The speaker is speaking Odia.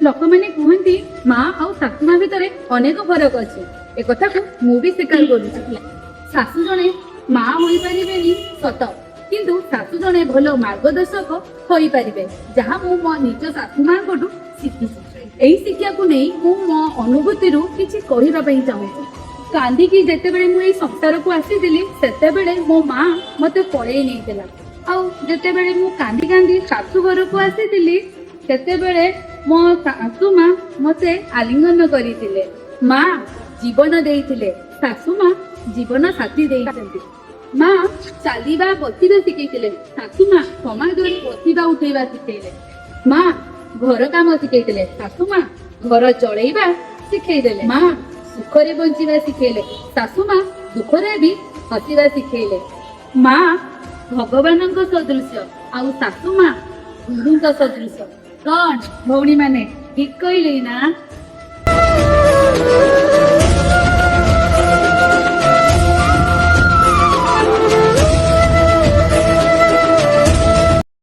ଲୋକମାନେ କୁହନ୍ତି, ମା ଆଉ ଶାଶୁ ମା ଭିତରେ ଅନେକ ଫରକ ଅଛି। ଏକଥାକୁ ମୁଁ ବି ସ୍ୱୀକାର କରୁଛି। ଶାଶୁ ଜଣେ ମା ହୋଇପାରିବେନି ସତ, କିନ୍ତୁ ଶାଶୁ ଜଣେ ଭଲ ମାର୍ଗଦର୍ଶକ ହୋଇପାରିବେ, ଯାହା ମୁଁ ମୋ ନିଜ ଶାଶୁ ମାଙ୍କଠୁ ଶିଖିଛି। ଏହି ଶିକ୍ଷାକୁ ନେଇ ମୁଁ ମୋ ଅନୁଭୂତିରୁ କିଛି କହିବା ପାଇଁ ଚାହୁଁଛି। କାନ୍ଦିକି ଯେତେବେଳେ ମୁଁ ଏଇ ସଂସାରକୁ ଆସିଥିଲି, ସେତେବେଳେ ମୋ ମା ମତେ କୋଳେଇ ନେଇଥିଲା। ଆଉ ଯେତେବେଳେ ମୁଁ କାନ୍ଦି କାନ୍ଦି ଶାଶୁ ଘରକୁ ଆସିଥିଲି, ସେତେବେଳେ ମୋ ଶାଶୁ ମା ମତେ ଆଲିଙ୍ଗନ କରିଥିଲେ। ମା ଜୀବନ ଦେଇଥିଲେ, ଶାଶୁ ମା ଜୀବନ ସାଥୀ ଦେଇଛନ୍ତି। ମା ଚାଲିବା ବସିବା ଶିଖେଇଥିଲେ, ଶାଶୁ ମା ସମାଜରେ ବସିବା ଉଠେଇବା ଶିଖେଇଲେ। ମା ଘର କାମ ଶିଖେଇଥିଲେ, ଶାଶୁ ମା ଘର ଚଳେଇବା ଶିଖେଇଦେଲେ। ମା ସୁଖରେ ବଞ୍ଚିବା ଶିଖେଇଲେ, ଶାଶୁ ମା ଦୁଃଖରେ ବି ହସିବା ଶିଖେଇଲେ। ମା ଭଗବାନଙ୍କ ସଦୃଶ୍ୟ ଆଉ ଶାଶୁ ମା ଗୁରୁଙ୍କ ସଦୃଶ। କଣ ଭଉଣୀ ମାନେ, ଠିକ କହିଲି ନା?